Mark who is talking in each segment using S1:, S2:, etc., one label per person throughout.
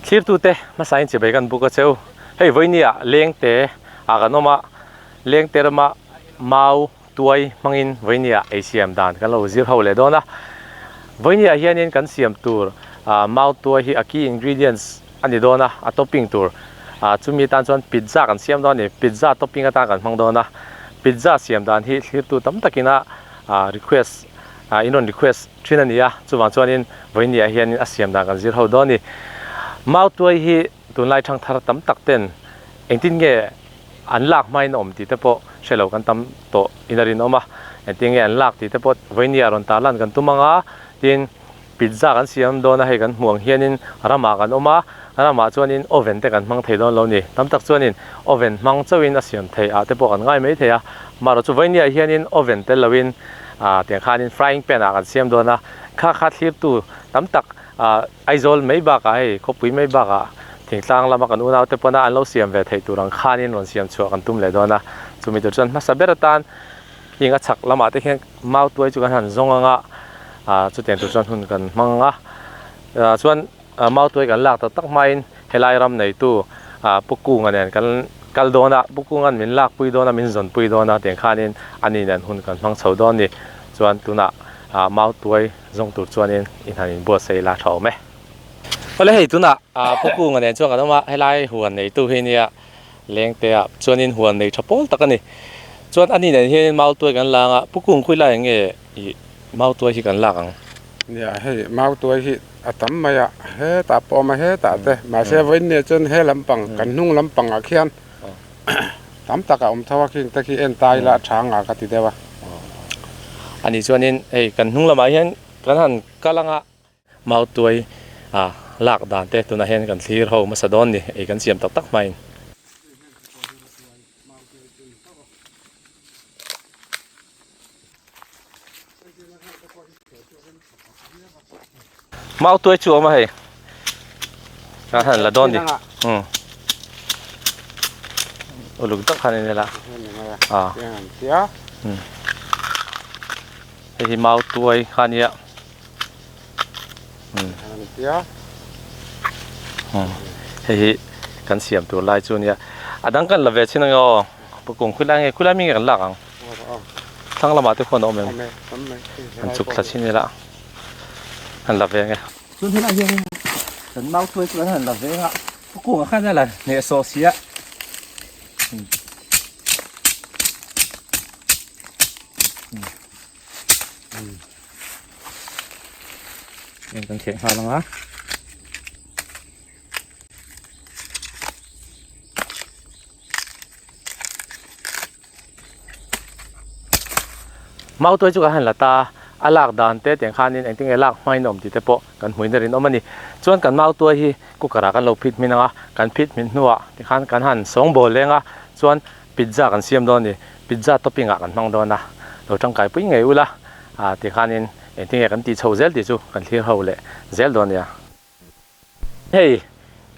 S1: Thlirtute hmasain chibai kan buk a cheu. Hei vawinia lengte ah kan awm a, lengte rama mau tuai hmangin vawinia ei siam dan kan lo zir ho leh dawn a. Vawinia hianin kan siam tur mau tuai hi a key ingredients a ni dawn a, a topping tur chumi atan chuan pizza kan siam dawn a ni. Pizza topping atan kan hmang dawn a, pizza siam dan hi thlirtu tam takina request in rawn request thin a ni a, chuvang chuanin vawinia hianin a siam dan kan zir ho dawn a ni. Mau tuai hi tunlai thangthar tam tak ten engtin nge an lak hmain a awm tih te pawh hre lo kan tam tawh in a rinawm a, engtin nge an lak tih te pawh vawinia rawn tarlan kan tum ang a, tin pizza kan siam dawn a, hei kan hmuh ang hianin ramah kan awm a, ramah chuanin oven te kan hmang thei dawn lo ni, tam tak chuanin oven hmang chauhin a siam theih ah te pawh kan ngai mai thei a, marawh chu vawinia hianin oven tel loin ah tiang khanin frying pan ah kan siam dawn a, kha kha thlirtu tam tak ah Aizawl mai bakah hei khawpui mai bakah thingtlang lama kan unaute pawna an lo siam ve theih tur ang khanin rawn siam chhuah kan tum leh dawn a, chumi tur chuan hmasa ber atan heng a chhak lamah te khian mau tuai chu kan han zawng ang a, ah chutiang tur chuan hun kan hmang ang a, ah chuan mau tuai kan lak tak tak hmain helai ram neitu ah Pu Kunga nen kan kal dawn a, Pu Kunga'n min lakpui dawn a, min zawnpui dawn a tiang khanin ani nen hun kan hmang chho dawn a ni, chuan tunah ah mau tuai Zawng tur chuanin i hnan in buatsaih ila tha awm e. Awle hei tunah Pu Kunga nen chuan kan awm a, helai huan neitu hi nia Lengtea chuanin huan nei tha pawl tak a ni. Chuan ani nen hianin Mautuai kan lang a, Pu Kung khawi lai nge i Mautuai hi kan lak ang?
S2: Nia hei Mautuai hi a tam mai a, hetah pawh a awm a hetah te, mahse vawiin nia chuan he lampang kan hnung lampangah khian Tam tak a awm tho a, khing te khi en ta ila a tha nga ka ti deuh a.
S1: Ani chuanin hei kan hnung lamah hian kan han kal anga mautuai ah lak dan te tunah hian kan thlir ho hmasa dawn ni, ei kan siam tak tak hmain. Mautuai chu a awm a hei a han la dawn ni umm uluk tak khan in ela a umm hei hi mautuai kha ania umm hei hi kan siam tur lai chu ania a dang kan la ve chin ange aw pukung khulai nge khulai mi nge kan lak ang. Thlang lamah te khuan a awm em? An chuk thla chin ila an la veng e. Chuan helai hian kan mau thuai chu an han la veng a, pu kungah khan a la hneh sawh si a. Heng kan kheh nghal ang a. Mautuai chu kan han la ta a lak dan te tiang khanin engtin nge lak hmain a awm tih te pawh kan hmuin a rinawm a ni. Chuan kan mautuai hi cooker ah kan lo phit hmin ang a, kan phit hmin hnuah tikhan kan han sawngbawl leng a, chuan pizza kan siam dawn a ni. Pizza topping ah kan hmang dawn a, lo tangkai pui ngei ula ah tikhanin engtin nge kan tih chho zel tih chu kan thlir ho leh zel dawn a nia. Hei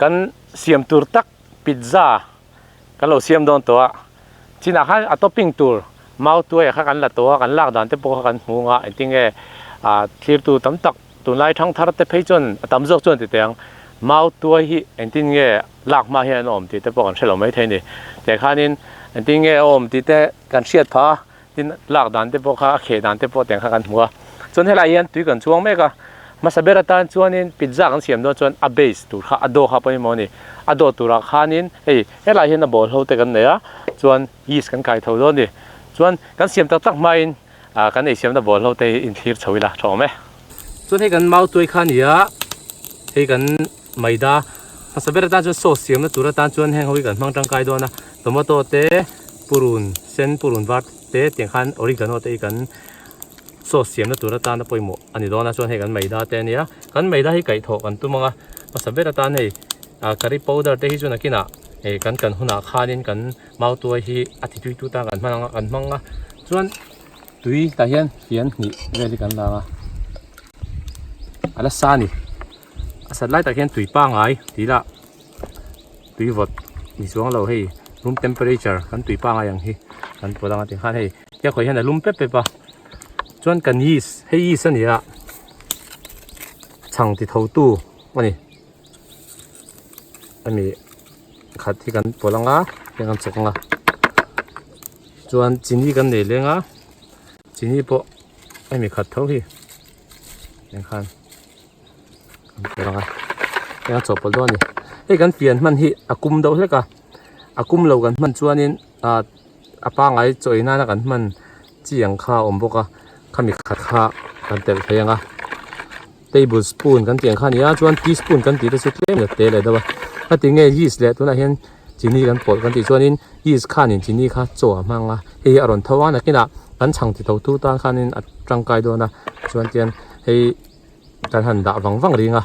S1: kan siam tur tak pizza kan lo siam dawn tawh a, chinah khan a topping tur mau tuai kha kan la tawh a, kan lak dan te pawh kha kan hmu ang a, engtin nge ah thlirtu tam tak tunlai thangthar te phei chuan a tam zawk chuan ti teh ang, mau tuai hi engtin nge lak hma hian a awm tih te pawh kan hre lo mai thei a ni. Teh khanin engtin nge a awm tih te kan hriat phah a, tin lak dan te pawh kha a kheh dan te pawh tiang kha kan hmu a chuan helai hian tui kan chuang mek a hmasa ber atan chuanin pizza kan siam dawn chuan a base tur kha a dough kha pawimawh a ni a dough turah khanin hei helai hian a ball ho te kan nei a chuan yeast kan kai tho dawn a ni chuan kan siam tak tak hmain ah kan eisiamna ball ho te hi inthlir chho ila tha awm e. Chuan hei kan mautuai kha a ni a hei kan maida hmasa ber atan chuan sauce siamna tur atan chuan heng ho hi kan hmang tangkai dawn a tomato te purun sen purun var te tiang khan oregano te hi kan sauce siamna tur atana pawimawh a ni dawn a chuan hei kan maida te a nia kan maida hi kaihthawh kan tum ang a hmasa ber atan hei ah curry powder te hi chu nakinah eh kan kan hunah khanin kan mautuai hi a ti tui tu tan kan hman ang a kan hmang a chuan tui tah hian fian hnih vel hi kan la ang a a la sa a ni. A sat lai tak hian tui pangai tih lah tui vawt ni chuang lo hei room temperature kan tui pangai ang hi kan pawlh anga tikhan hei tia khawi hian a lum pep pep a chuan kan yeast hei yeast a ni a chhang ti tho tu a ni. Hemi khat hi kan pawlh anga heng an chawk anga chuan chini kan nei leng a chini pawh hemi khat tho hi eng khan kan pawlh anga heng a chawhpawlh dawn a ni hei kan pian hman hi a kum deuh hlek a a kum lo kan hman chuanin ah a pangai chaw ei nana kan hman chi ang kha a awm bawk a khami khat kha kan telh thei ang a. Table spoon kan tih ang kha a ni a chuan tea spoon kan tih te chu tlem leh te leh deuh a heti nge yeast leh tunah hian chini kan pawlh kan tih chuanin yeast khanin chini kha chaw a hmang a hei hi a rawn tho a nakinah kan chhang ti tho tu tan khanin a tangkai dawn a chuan tian hei kan han dah vang vang ring a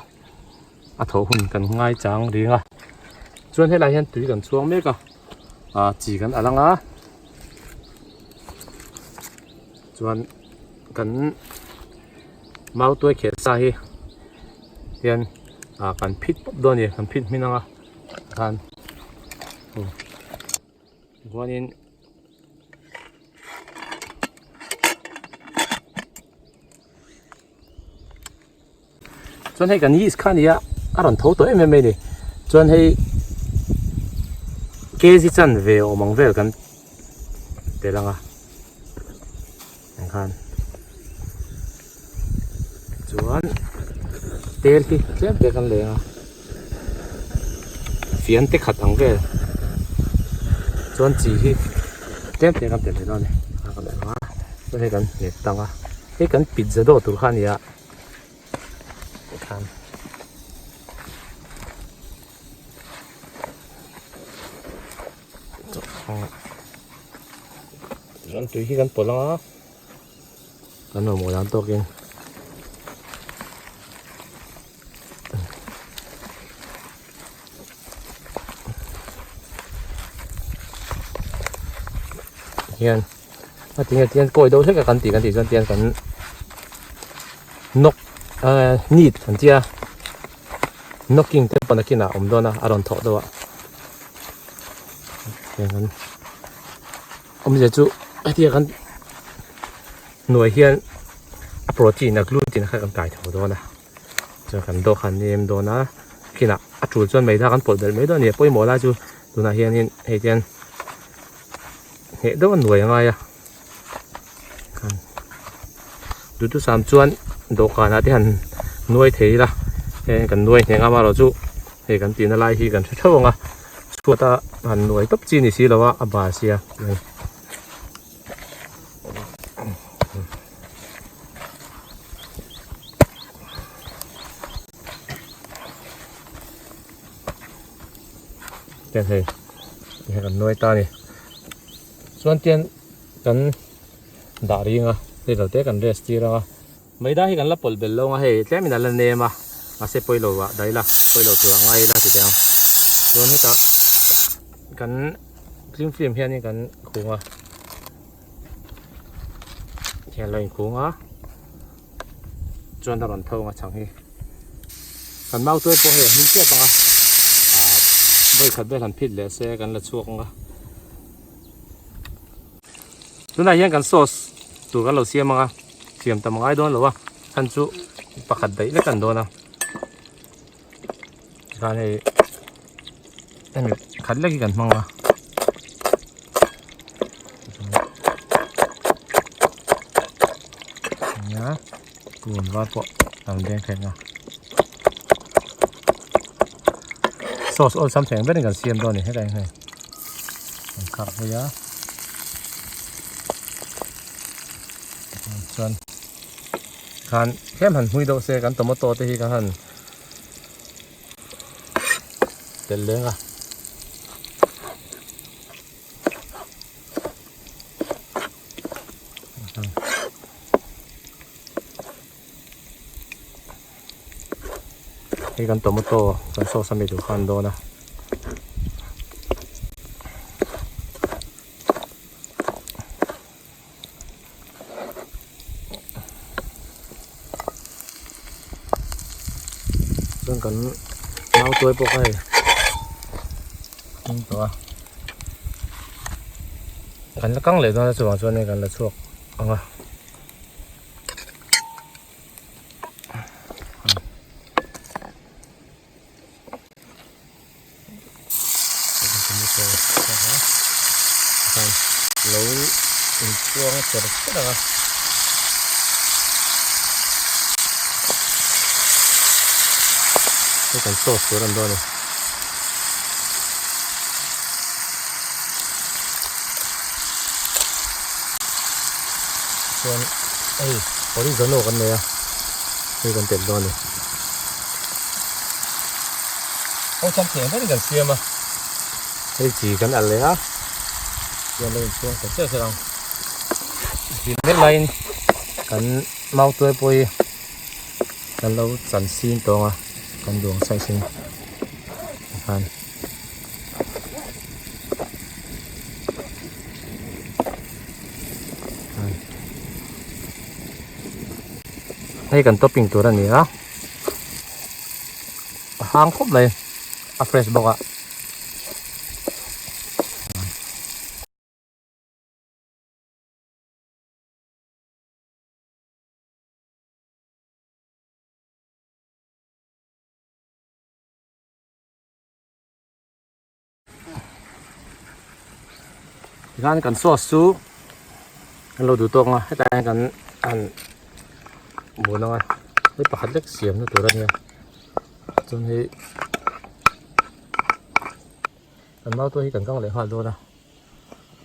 S1: a thawh hun kan ngai chang ring a chuan helai hian tui kan chhuang mek a ah chi kan alh ang a chuan kan. Mau tuai khel sa hi hian ah kan phit pawp dawn a ni kan phit hmin ang a khan aw chuanin chuan hei kan yeast kha a ni a a rawn tho tawh em em mai a ni chuan hei kg chanve awm ang vel kan tel ang a. Engkhan chuan tel hi tlem te kan leng a fian te khat ang vel chuan chi hi tlem te kan tel ve dawn a ni a kan leh ang a chuan hei kan nghet tang a hei kan pizza dawh tur kha a ni a tikhan. Chuan tui hi kan pawlh ang a kan mamawh dan tawkin hian a tinge tian kawi deuh hlek a kan tih kan tih chuan tian kan nawk ah neat an tia knocking te pawh nakinah a awm dawn a a rawn thawh deuh a heng an awmzia chu hetia kan hnuai hian a protein a gluten kha kan kai tho dawn a chuan kan dawh khan nem dawn a khinah a tul chuan maida kan pawlh belh mai dawn a ni a pawimawh lai chu tunah hianin hei hian hneh deuh a nuai a ngai a duhthusam chuan dawhkanah te han nuai thei ila heng kan nuai hneng amaherawh chu hei kan tihna lai hi kan hre theuh ang a chhuata han nuai tawp chi ni si lo a a bal sia. Tiang hei hei kan nuai ta a ni chuan tian kan dah ring a hei lo te kan rest tir ang a maida hi kan la pawlh belh lo ang a hei tlem in a la nem a mahse pawilo ah dah ila pawilo tur ah ngai ila ti teh ang chuan hetah kan cling film hian in kan khung a hian lo inkhung a chuan a rawn tho ang a chhang hi kan mau tuai pawh hei a hmin tep ang a ah vawi khat vel han phit leh se kan la chhuak ang a tunah hian kan sauce tur kan lo siam ang a siam tam ngai dawn lo a chhan chu pakhat daih lek an dawn a chuan hei hemi khat lek hi kan hmang a. Nia tun var pawh a rawn deng thei ang a sauce awlsam thei ang berin kan siam dawn a ni hetlai hi hei an khak phei a chuan khan tlem han hmui deuh se kan tomato te hi kan han Tel leng a. Hei kan tomato kan sauce ami tur khan dawn a. Chuan kan nau tuai pawh kha hei hming tawh a kan la kang leh dawn a chuvang chuan hei kan la chhuak ang a. Khan lo inchuang cher cher ang a. Hei kan sauce tur a ni dawn a ni. Chuan hei oregano kan nei a hei kan telh dawn a ni. Awlsam thei ang berin kan siam a hei chi kan alh leh a chuan lo inchhuang ta chiah chiah ang tih mek laiin kan mau tuai pawh hi kan lo chan sin tawng a kan duang size in tikhan hei kan topping tur a ni a. A hang khawp mai a fresh bawk a. Tikhan kan sauce chu kan lo duh tawk ang a hetah hian kan han bun ang a hei pakhat lek siam na tur a nia chuan hei kan mau tuai hi kan kang leh nghal dawn a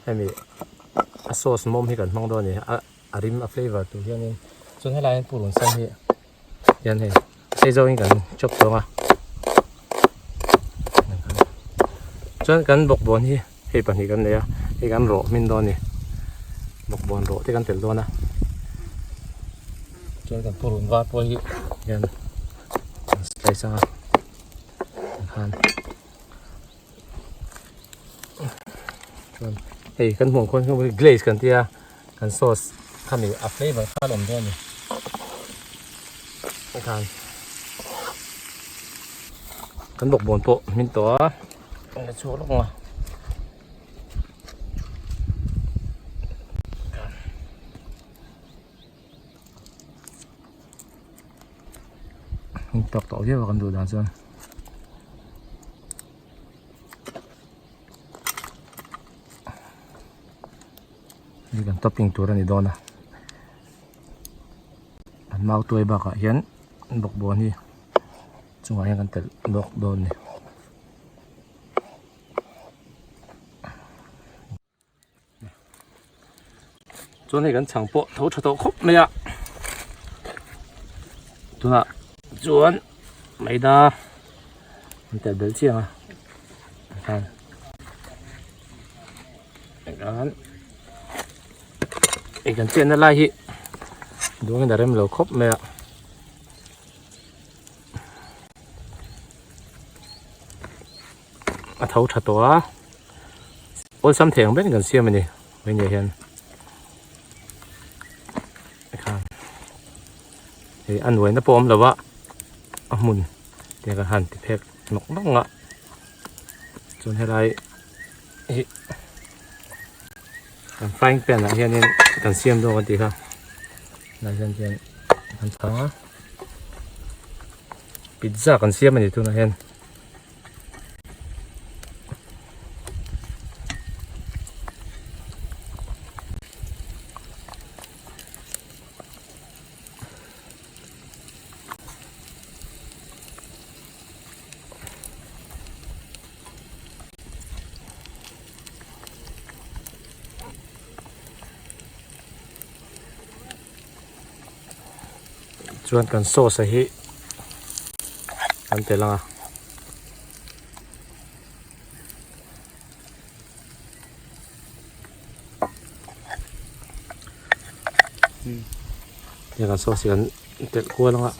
S1: hemi a sauce mawm hi kan hmang dawn a ni a a rim a flavour tur hianin chuan helai hian purun sen hi hian hei sei zawngin kan chawp tawng a chuan kan bawkbawn hi hei pahnih kan nei a hei kan rawh hmin dawn a ni bawkbawn rawh te kan tel dawn a chuan kan purun var pawh hi hian kan slice ang a tikhan chuan hei kan hmuh ang khuan glaze kan tia kan sauce khami a flavour khan awm dawn a ni khan kan bawkbawn pawh hmin tawh a an la chhuak lawk ang a hmin tawk tawh viau a kan duh dan chuan. Hei kan topping tur a ni dawn a an mau tuai bakah hian bawkbawn hi chungah hian kan telh bawk dawn a ni. Chuan hei kan chhang pawh tho tha tawh khawp mai a tunah chuan maida an telh belh chiang a tikhan tikhan hei kan chenna lai hi duangin a rem lo khawp mai a. A tho tha tawh a awlsam thei ang ber in kan siam a ni vawiin hian tikhan hei a nuaina pawh a awm lo a a hmun te kan han ti phek nawk nawk ang a chuan helai hi kan frying pan ah hianin kan siam dawn kan tih kha helai hian chuan kan chhang a pizza kan siam a ni tunah hian. Chuan kan sauce hi kan tel ang a. Heng kan sauce hi kan telh kual ang a.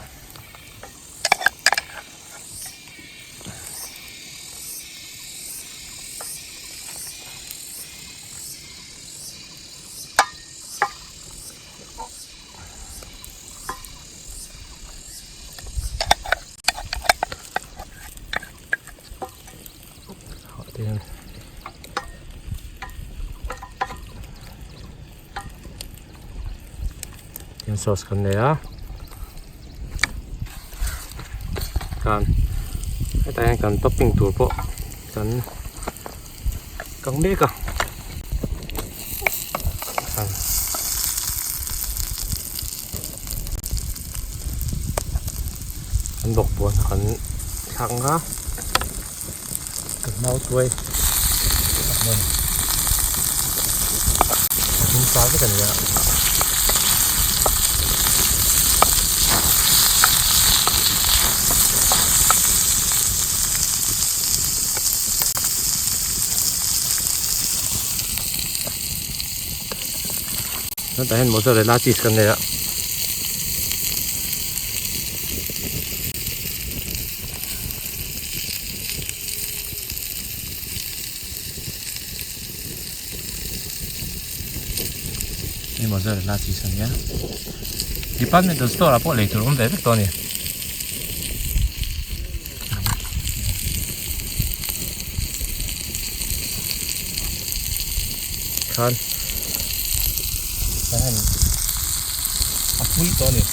S1: Tin sauce kan nei a khan hetah hian kan topping tur pawh kan. kang mek a. Kan bawkbawn kha kan thlak ang a kan mau tuai a hming sa vek a ni a. Hetah hian mozzarella cheese kan nei a. Hei mozzarella cheese a nia. Departmental store ah pawh lei tur awm ve vek tawh a ni. Khan kan han a pui tawh a ni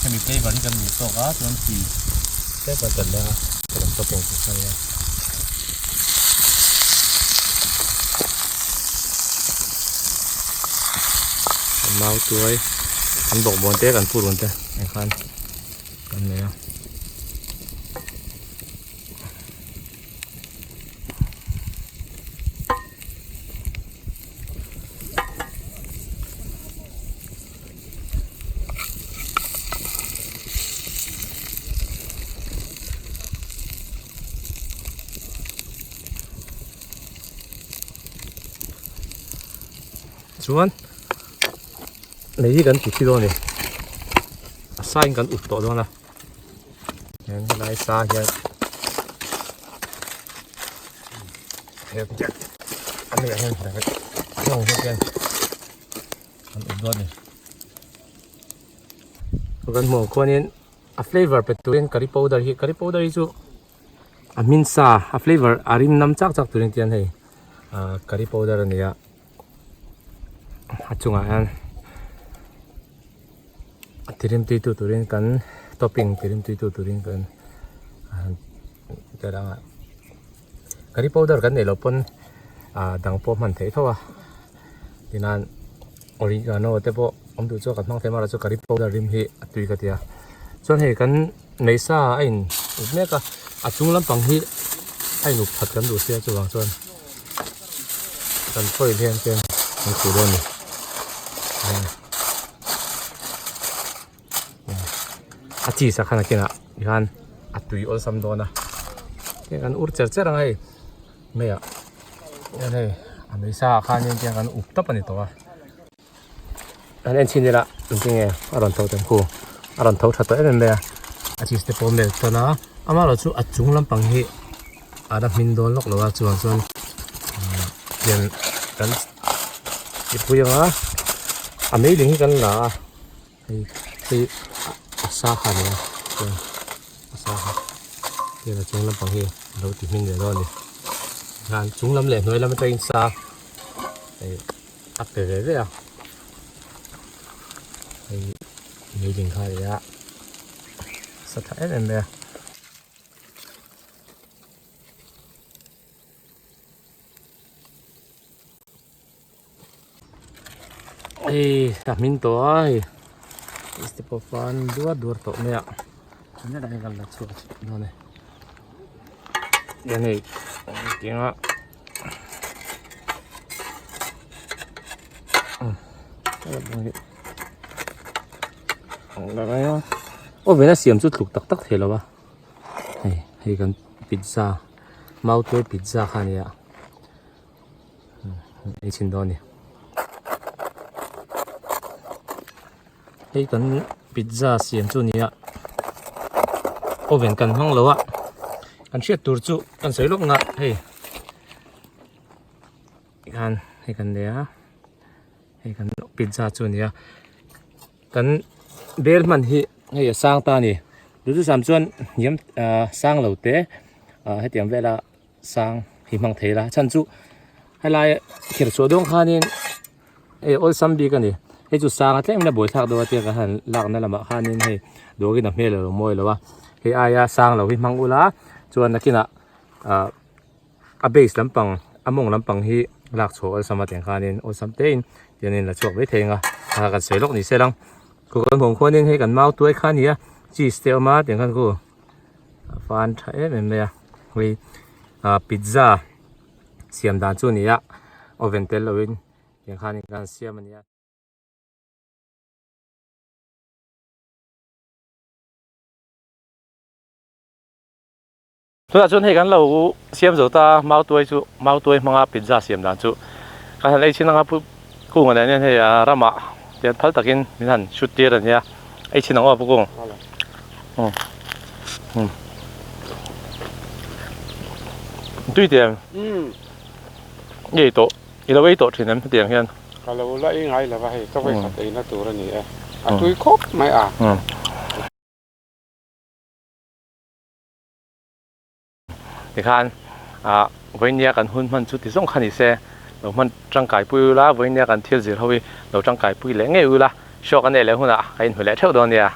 S1: hemi flavor hi kan duh tawk a chuan tui tlem kan telh leh a kan topping tur kha a nia. Mau tuai an bawkbawn te kan purun te engkhan. Kan nei a. Chuan lei hi kan ti thi dawn a ni. A sa in kan up tawh dawn a hian helai sa hian a mei ah hian hian kan up dawn a ni. Kan hmuh ang khuanin a flavour pe turin curry powder hi curry powder hi chu a hmin sa a flavour a rim nam chak chak turin tian hei ah curry powder a ni a. A chungah hian a tirim tui tu turin kan topping tirim tui tu turin kan tel ang a curry powder kan neih loh pawn ah dang pawh hman theih tho a tinan oregano te pawh awm duh chuan kan hmang thei amaherawhchu chu curry powder rim hi a tui ka ti a chuan hei kan nei sa a in up mek a a chung lampang hi a in up that kan duh sia chuvang chuan. Kan foil hian chuan an khuh dawn a ni. A cheese ah khan a kinah tikhan a tui awlsam dawn a. Heng an ur cher cher ang hei meiah hian hei a meisa ah khanin tiang kan up tawp a ni tawh a. An en chhin ila engtin nge a rawn tho tawh khu a rawn tho tha tawh em em mai a a cheese te pawh a melt tawn a amaherawh chu a chung lampang hi a la hmin dawn lawk lo a chuvang chuan hian kan mipui anga a meiling hi kan la a hei hei a sa kha a ni a chuan a sa kha hian a chung lampang hi a lo ti hmin ve dawn a ni tikhan chung lam leh hnuai lam atangin sa hei. A pe ve ve a hei meiling kha a ni a sa tha em em mai a. Hei a hmin tawh a hei step pawh fan duar duar tawh mai a tunah hian kan la chhuak dawn e hian hei tianga. Oven a siam chu tluk tak tak thei lo a hei hei kan pizza mautuai pizza kha a nia ei chhin dawn a ni hei kan pizza siam chu a ni a oven kan hmang lo a kan hriat tur chu kan sawi lawk nga hei tikhan hei kan nei a hei kan pizza chu a ni a kan bel hman hi hei a sang ta a ni duhthusam chuan hniam ah sang lo te ah hetiang vela sang hi hmang thei la chhan chu helai kher chhuah dawn khanin hei awlsam bik a ni hei chu sang a tlem in a buaithlak deuh a tia ka han lakna lamah khanin hei dawrin a hmel a lo mawi lo a hei aia sang lo hi hmang ula chuan nakinah ah a base lampang. a mawng lampang hi lak chhuah awlsam a tiang khanin awlsam te in tiangin la chhuak mai thei ang a a kan sawi lawk ni se lang khu kan hmuh ang khuanin hei kan mau tuai kha a ni a cheese te a awm a tiang khan khu a fan tha em em mai a hei ah pizza siam dan chu a ni a oven tel lovin tiang khanin kan siam a ni a. Tunah chuan hei kan lo siam zo ta mautuai chu mautuai hmanga pizza siam dan chu kan han ei chin anga pu kung a nen hian hei a ramah tian phal takin min han shoot tir a nia ei chin ang aw pu kung umm tui tiang i ei tawh i lo ei tawh thin em hetiang hian.
S2: Ka lo la ei ngai lo va hei ka vawikhat eina tur a ni e a tui khawp mai a.
S1: Tikhan ah vawinia kan hun hman chu ti zawng kha ni se lo hman tangkai pui ula vawinia kan thil zir ho hi lo tangkai pui leh ngei ula show kan neih leh hunah ka inhmu leh theuh dawn nia.